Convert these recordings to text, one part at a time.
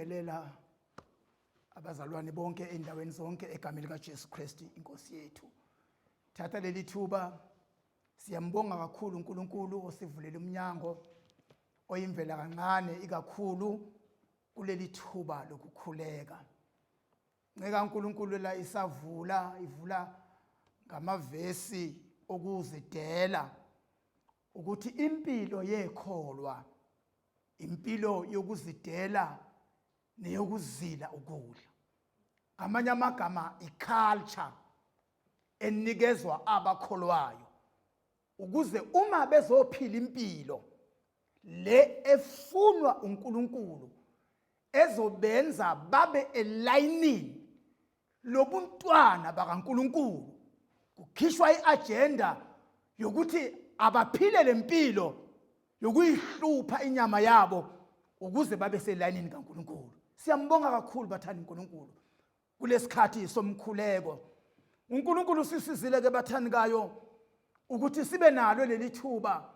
Ngiyabingelela abazalwane bonke endaweni zonke egameni likaJesu Kristu inkosi yethu. Thatha leli thuba siyambonga kakhulu uNkulunkulu osivulela umnyango oyimvela kancane ikakhulu kuleli thuba lokukhuleka. Nceka uNkulunkulu la isavula ivula ngamavesi okuzidela ukuthi impilo yekholwa impilo yokuzidela neyokuzila ukudla ngamanye amagama iculture enikezwa abakholwayo ukuze uma bezophila impilo le efunwa uNkulunkulu ezobenza babe elayinini lobuntwana bakaNkulunkulu kukhishwa iagenda yokuthi abaphile lempilo yokuyihlupha inyama yabo ukuze babe selayinini kaNkulunkulu. Siyambonga kakhulu bathanda uNkulunkulu kulesikhathi somkhuleko. uNkulunkulu usisizile ke bathandikayo ukuthi sibe nalo leli thuba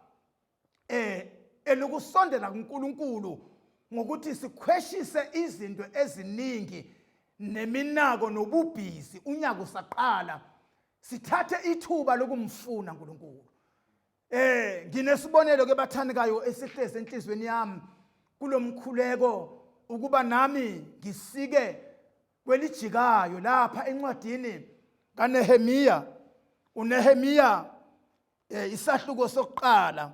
elokusondela kuNkulunkulu ngokuthi sikhweshise izinto eziningi neminako nobubhizi unyaka usaqala sithathe ithuba lokumfuna uNkulunkulu. Nginesibonelo ke bathandikayo esihlezi enhlizweni yami kulomkhuleko ukuba nami ngisike kwelijikayo lapha encwadini kaNehemiya. uNehemiya isahluko sokuqala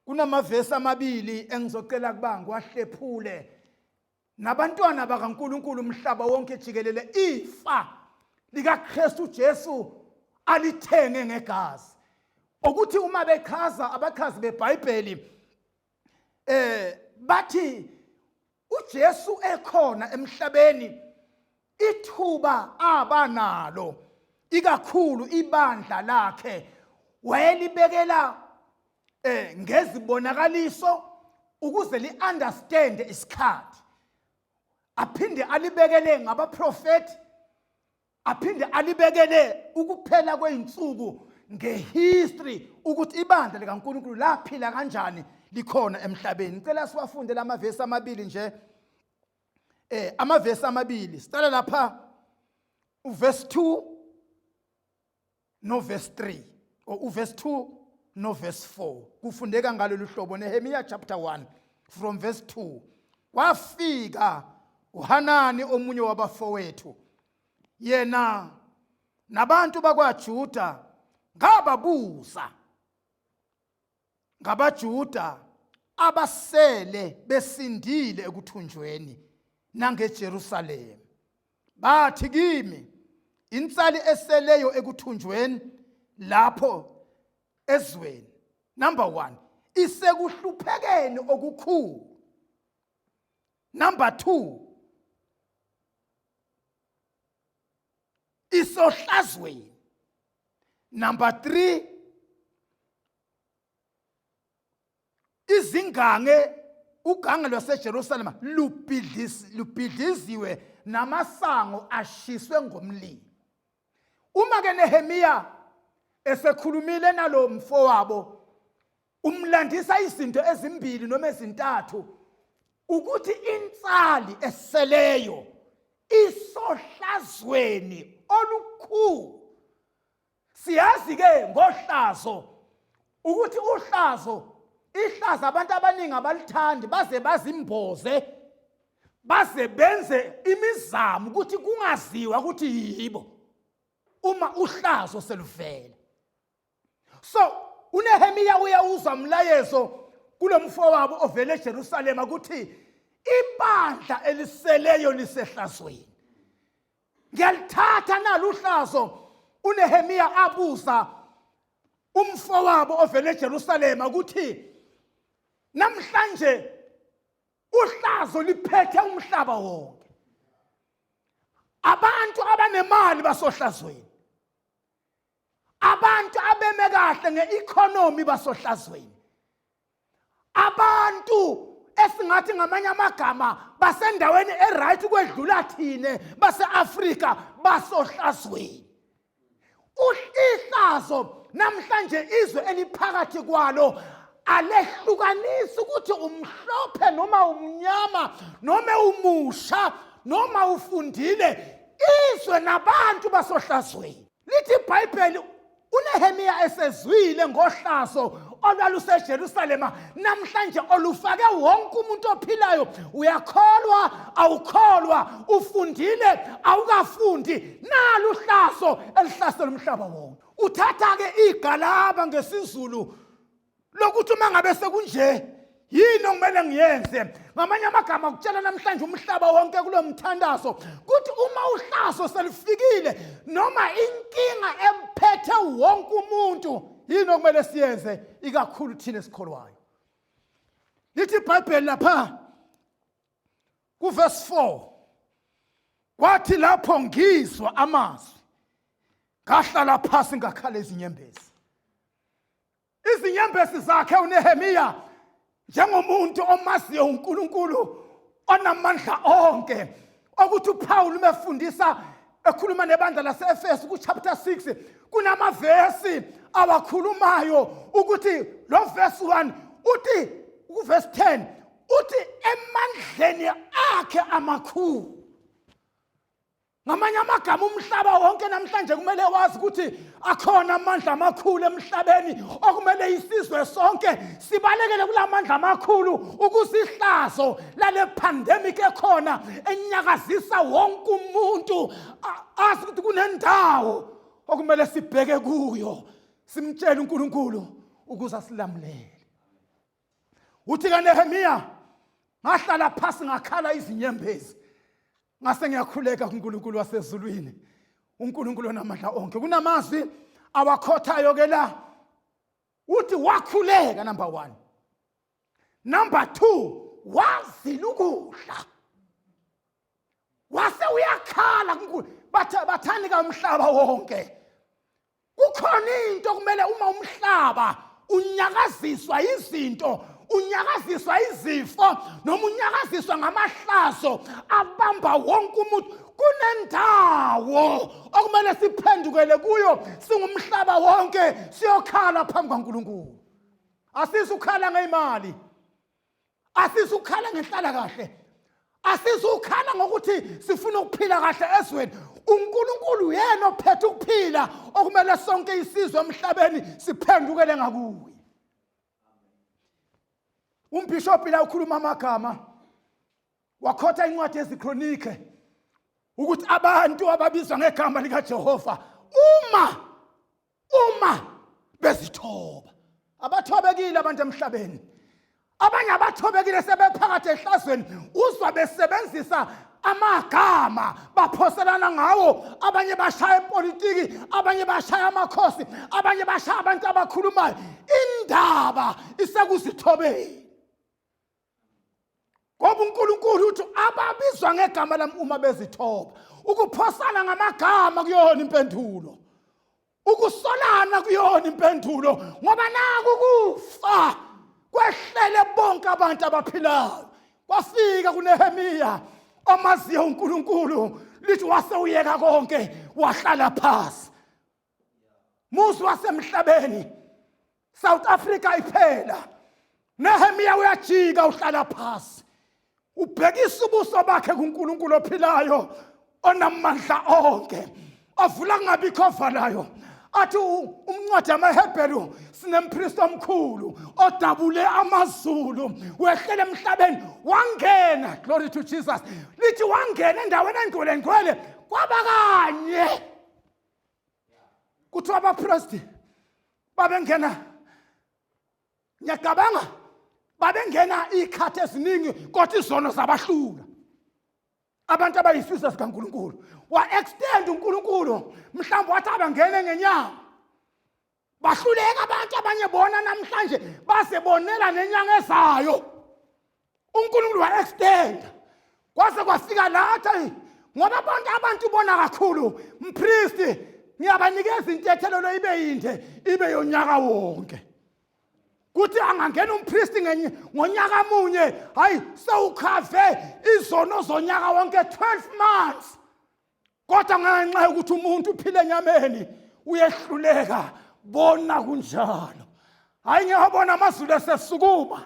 kunamavesi amabili engizocela kuba ngiwahlephule nabantwana bakaNkuluNkulu umhlaba wonke jikelele ifa likaKristu Jesu alithenge ngegazi ukuthi uma bechaza abachazi beBhayibheli bathi uJesu ekhona emhlabeni ithuba abanalo ikakhulu ibandla lakhe wayelibekela ngezibonakaliso ukuze li-understand isikhathi aphinde alibekele ngabaprofeti aphinde alibekele ukuphela kwey'nsuku ngehistory ukuthi ibandla likaNkulunkulu laphila kanjani likhona emhlabeni. Ngicela siwafunde lamavesi amabili nje, amavesi amabili. Sicela lapha uverse 2 no verse 3 or uverse 2 no verse 4. Kufundeka ngalolu hlobo, Nehemiah chapter 1 from verse 2. Kwafika uHanani omunye wabafowethu yena nabantu bakwaJuda, ngababuza ngabaJuda abasele besindile ekuthunjweni nangeJerusalem. Bathi kimi, insali eseleyo ekuthunjweni lapho ezweni, number 1, isekuhluphekeni okukhulu. Number 2, isohlazweni. Number 3, izingange ugange lwaseJerusalema lubhidliziwe namasango ashiswe ngomlilo. Uma ke Nehemiya esekhulumile nalo mfowabo umlandisa izinto ezimbili noma ezintathu ukuthi insali eseleyo isohlazweni olukhulu. Siyazi ke ngohlazo ukuthi uhlazo ihlazo abantu abaningi abalithandi, baze bazimboze baze benze imizamo ukuthi kungaziwa ukuthi yibo uma uhlazo seluvela. So uNehemiya uyawuzwa umlayezo kulomfowabo ovele eJerusalema ukuthi ibandla eliseleyo lisehlazweni. Ngiyalithatha nalo uhlazo. uNehemiya abuza umfowabo ovele eJerusalema ukuthi namhlanje uhlazo liphethe umhlaba wonke, abantu abanemali basohlazweni, abantu abeme kahle ngeeconomy basohlazweni, abantu esingathi ngamanye amagama basendaweni eright ukwedlula thina base-Afrika basohlazweni. Ihlazo namhlanje izwe eliphakathi kwalo Alehlukanisi ukuthi umhlophe noma umnyama noma umusha noma ufundile. Izwe nabantu basohlazweni. Lithi iBhayibheli, uNehemiya esezwile ngohlazo olwaluseJerusalema namhlanje olufake wonke umuntu ophilayo, uyakholwa awukholwa, ufundile awukafundi, nalu uhlazo elihlasela umhlaba wonke. Uthatha-ke igalaba ngesiZulu lokuthi uma ngabe sekunje, yini okumele ngiyenze? Ngamanye amagama, kutshela namhlanje umhlaba wonke kulo mthandazo kuthi uma uhlazo selifikile noma inkinga emphethe wonke umuntu, yini okumele siyenze, ikakhulu thina esikholwayo? Lithi iBhayibheli lapha kuverse 4, kwathi lapho ngizwa amazwi, ngahlala phasi, ngakhala izinyembezi. Izinyembezi zakhe uNehemiya, njengomuntu omaziyo uNkulunkulu onamandla onke, okuthi uPaul mefundisa ekhuluma nebandla lase-Efesu ku-chapter 6, kunamavesi awakhulumayo ukuthi lo verse 1 uthi, kuverse 10 uthi, emandleni akhe amakhulu. Ngamanye amagama, umhlaba wonke namhlanje kumele wazi ukuthi akhona amandla amakhulu emhlabeni okumele isizwe sonke sibalekele kula mandla amakhulu, ukuze ihlazo lale pandemic ekhona enyakazisa wonke umuntu azi ukuthi kunendawo okumele sibheke kuyo, simtshele uNkulunkulu ukuze asilamulele. Uthi kaNehemiya, ngahlala phasi, ngakhala izinyembezi, ngase ngiyakhuleka kuNkulunkulu wasezulwini, uNkulunkulu onamandla onke. Kunamazwi awakhothayo ke la. Uthi wakhuleka, number 1. Number 2, wazila ukudla, wase uyakhala kuNkulunkulu. Bathani ka umhlaba wonke, kukhona into kumele uma umhlaba unyakaziswa izinto, unyakaziswa izifo noma unyakaziswa ngamahlazo abamba wonke umuntu, kunendawo okumele siphendukele kuyo singumhlaba wonke, siyokhala phambi kaNkulunkulu. Asizukhala ngeyimali, asizukhala ngenhlala kahle, asizukhala ngokuthi sifuna ukuphila kahle ezweni. UNkulunkulu yena ophethe ukuphila, okumele sonke isizwe emhlabeni siphendukele ngakuye. Umbhishobhi la ukhuluma amagama, wakhotha incwadi yeziKronike ukuthi abantu ababizwa ngegama likaJehova uma bezithoba. Abathobekile abantu emhlabeni, abanye abathobekile sebephakathi ehlazweni, uzwa besebenzisa amagama baphoselana ngawo. Abanye bashaya ipolitiki, abanye bashaya amakhosi, abanye bashaya abantu abakhulumayo. Indaba isekuzithobeni, ngoba uNkulunkulu uthi ababizwa ngegama lami uma bezithoba. Ukuphosana ngamagama kuyona impendulo, ukusolana kuyona impendulo, ngoba naku kufa kwehlele bonke abantu abaphilayo. Kwafika kuNehemiya omaziyo uNkulunkulu, lithi wase uyeka konke, wahlala phasi. Muzi wasemhlabeni, South Africa iphela, Nehemiya uyajika, uhlala phasi, ubhekisa ubuso bakhe kuNkulunkulu ophilayo onamandla onke, avula kungabikho ovalayo. Athi umncwadi yamaHebheru, sinempristi omkhulu odabule amazulu, wehlele emhlabeni, wangena. Glory to Jesus. Lithi wangena endaweni engcwele ngcwele kwaba kanye. Kuthiwa abapristi babengena, ngiyacabanga babengena iy'khathi eziningi, kodwa izono zabahlula abantu abayisizwe sikaNkulunkulu. Wa-extend uNkulunkulu, mhlawumbe wathi abangene ngenyanga, bahluleka abantu abanye. Bona namhlanje bazebonela nenyanga ezayo. UNkulunkulu wa-extend kwaze kwafika lathi, ngoba bonke abantu bona kakhulu, mpristi, ngiyabanikeza intethelelo ibe yinde, ibe yonyaka wonke, kuthi angangena umpristi ngonyaka munye, hayi, sewukhave izono zonyaka wonke, 12 months. Kodwa ngenxa yokuthi umuntu uphile enyameni, uyehluleka. Bona kunjalo. Hayi, ngiyabona amazulu esesukuma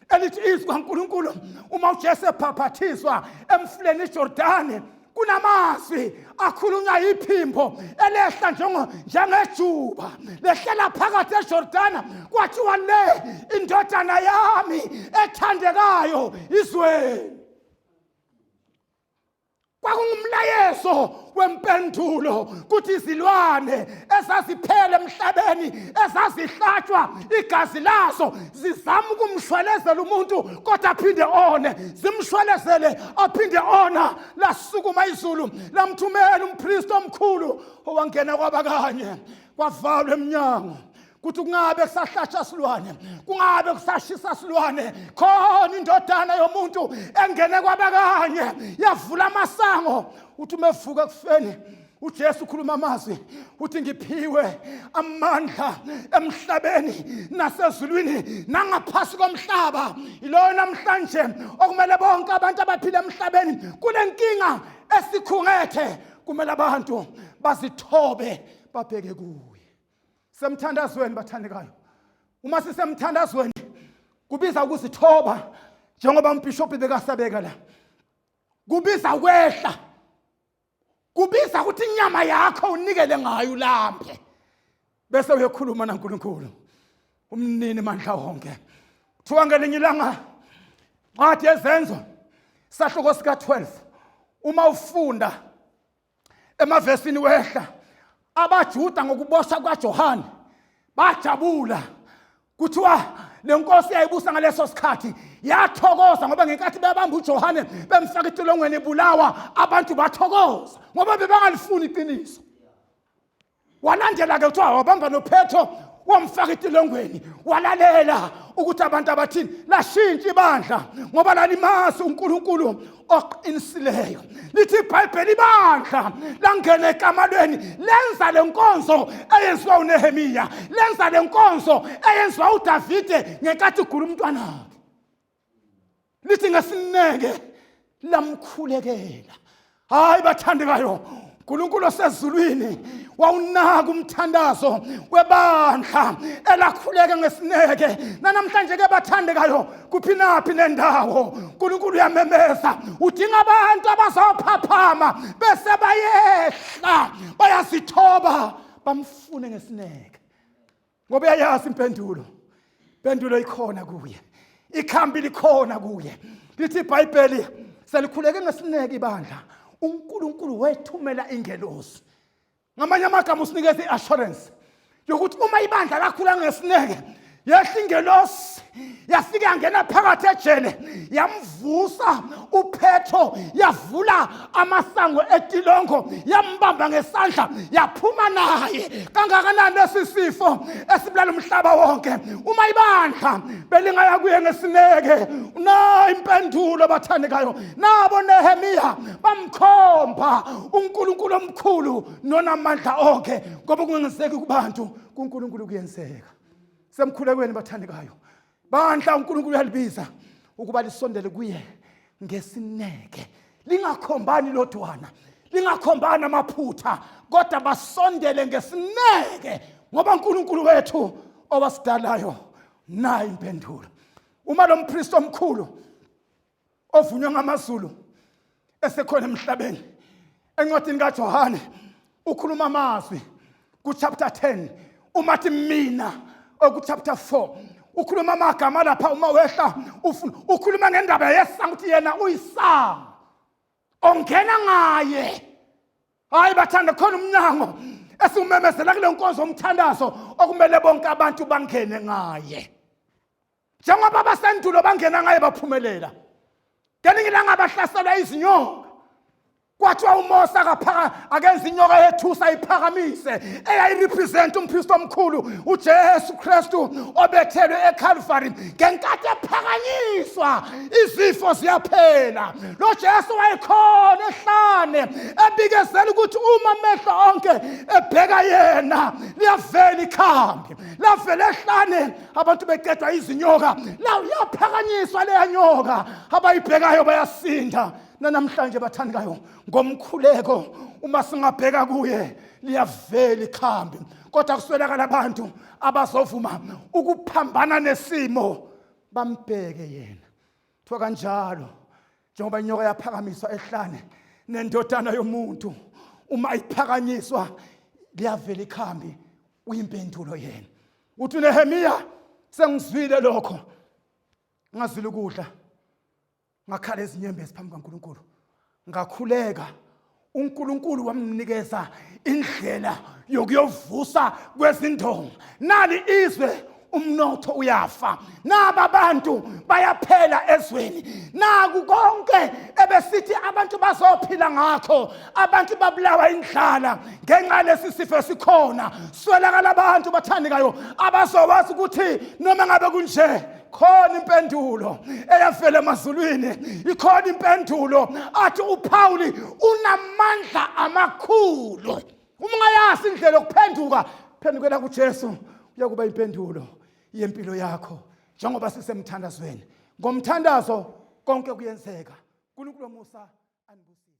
elithi izwi kaNkulunkulu uma uJesu ephaphathiswa emfuleni iJordani, kunamazwi akhulunywa iphimbo elehla njengejuba lehlela phakathi eJordana, kwathiwa le indodana yami ethandekayo izweni. Kwakungumlayezo wempendulo kuthi izilwane ezaziphele emhlabeni ezazihlatshwa igazi lazo zizama ukumshwelezela umuntu kodwa aphinde one, zimshwelezele aphinde ona. Lasukuma izulu lamthumela umpristi omkhulu owangena kwabakanye, kwavalwa emnyango kuthi kungabe kusahlatsha silwane, kungabe kusashisa silwane. Khona indodana yomuntu engene kwabakanye yavula amasango. Uthi uma evuka ekufeni uJesu ukhuluma amazwi, uthi ngiphiwe amandla emhlabeni nasezulwini nangaphasi komhlaba. Iloyo namhlanje okumele bonke abantu abaphila emhlabeni kule nkinga esikhungethe, kumele abantu bazithobe babheke kuye. Semthandazweni bathandekayo, uma sisemthandazweni kubiza ukuzithoba, njengoba umbhishobhi bekasabeka la, kubiza ukwehla, kubiza ukuthi inyama yakho unikele ngayo ulambe, bese uyokhuluma naNkulunkulu umnini mandla wonke. Kuthiwa ngelinye ilanga, ncwadi yeZenzo sahluko sika-12, uma ufunda emavesini wehla, abaJuda ngokuboshwa kwaJohane bajabula. Kuthiwa le nkosi yayibusa ngaleso sikhathi yathokoza, ngoba ngenkathi bebamba uJohane bemfaka etilongweni ibulawa, abantu bathokoza ngoba bebangalifuni iqiniso. Walandela-ke, kuthiwa wabamba noPhetro wamfaka etilongweni, walalela ukuthi abantu abathini. Lashintsha ibandla ngoba lalimazi uNkulunkulu oqinisileyo. Lithi iBhayibheli ibandla langena ekamalweni, lenza le nkonzo eyenziwa uNehemiya, lenza le nkonzo eyenziwa uDavide ngenkathi ugula umntwanakhe. Lithi ngesineke lamkhulekela. Hayi bathandekayo, uNkulunkulu osezulwini wawunaka umthandazo webandla elakhuleke ngesineke. Nanamhlanje ke bathandekayo, kuphi naphi nendawo, uNkulunkulu uyamemeza, udinga abantu abazophaphama bese bayehla bayazithoba bamfune ngesineke, ngoba uyayazi impendulo. Impendulo ikhona kuye, ikhambi likhona kuye. Lithi iBhayibheli selikhuleke ngesineke ibandla, uNkulunkulu wethumela ingelosi. Ngamanye amagama usinikeza i-assurance yokuthi uma ibandla lakhula ngesineke, yehla ingelosi yafike yangena phakathi ejele, yamvusa uPhetro, yavula amasango etilongo, yambamba ngesandla, yaphuma naye. Kangakanani lesi sifo esibulala umhlaba wonke, uma ibandla belingaya kuye ngesineke? Nayo impendulo bathandekayo. Nabo Nehemiya bamkhomba uNkulunkulu omkhulu nonamandla onke, ngoba kungenzeki kubantu, kuNkulunkulu kuyenzeka. Semkhulekweni bathandekayo, bandla uNkulunkulu uyalibiza ukuba lisondele kuye ngesineke, lingakhombani lodwana, lingakhombani amaphutha, kodwa basondele ngesineke, ngoba uNkulunkulu wethu owasidalayo nayo impendulo. Uma lo mpristi omkhulu ovunywe ngamazulu esekhona emhlabeni, encwadini kaJohane ukhuluma amazwi kuchapter 10, uma athi mina, okuchapter 4 ukhuluma amagama lapha, uma wehla ukhuluma ngendaba yesango, ukuthi yena uyisango ongena ngaye. Hayi bathanda, khona umnyango esiwumemezela kule nkonzo omthandazo okumele bonke abantu bangene ngaye, njengoba abasendulo bangena ngaye baphumelela. Ngelinye ilanga bahlaselwa izinyoka, kwathiwa uMose akaphaka akenza inyoka yethusa ayiphakamise, eyayirepresent umpristi omkhulu uJesu Kristu obethelwe eCalvary. Ngenkathi ephakanyiswa, izifo ziyaphela. Lo Jesu wayekhona ehlane ebikezela ukuthi uma amehlo onke ebheka yena, liyavela ikhambi. Lavela ehlane abantu beqedwa izinyoka, la yaphakanyiswa leya nyoka, abayibhekayo bayasinda. Nanamhlanje bathandikayo, ngomkhuleko uma singabheka kuye, liyavela ikhambi. Kodwa kuswelakala abantu abazovuma ukuphambana nesimo bambheke yena. Kuthiwa kanjalo njengoba inyoka yaphakamiswa ehlane nendodana yomuntu uma iphakanyiswa liyavela ikhambi uyimpendulo yena. Uthi uNehemiya sengizwile lokho ngazila ukudla ngakhala izinyembezi phambi kaNkulunkulu ngakhuleka uNkulunkulu wamnikeza indlela yokuyovusa kwezindonga nali izwe umnotho uyafa naba abantu bayaphela ezweni naku konke ebesithi abantu bazophila ngakho abantu babulawa indlala ngenxa lesi sifo esikhona swelakala abantu bathandekayo abazowazi ukuthi noma ngabe kunje khona impendulo eyavela emazulwini ikhona impendulo athi uPauli unamandla amakhulu uma ungayazi indlela yokuphenduka phendukela kuJesu uyakuba impendulo yempilo yakho njengoba sisemthandazweni ngomthandazo konke kuyenzeka uNkulunkulu omusa anibusise.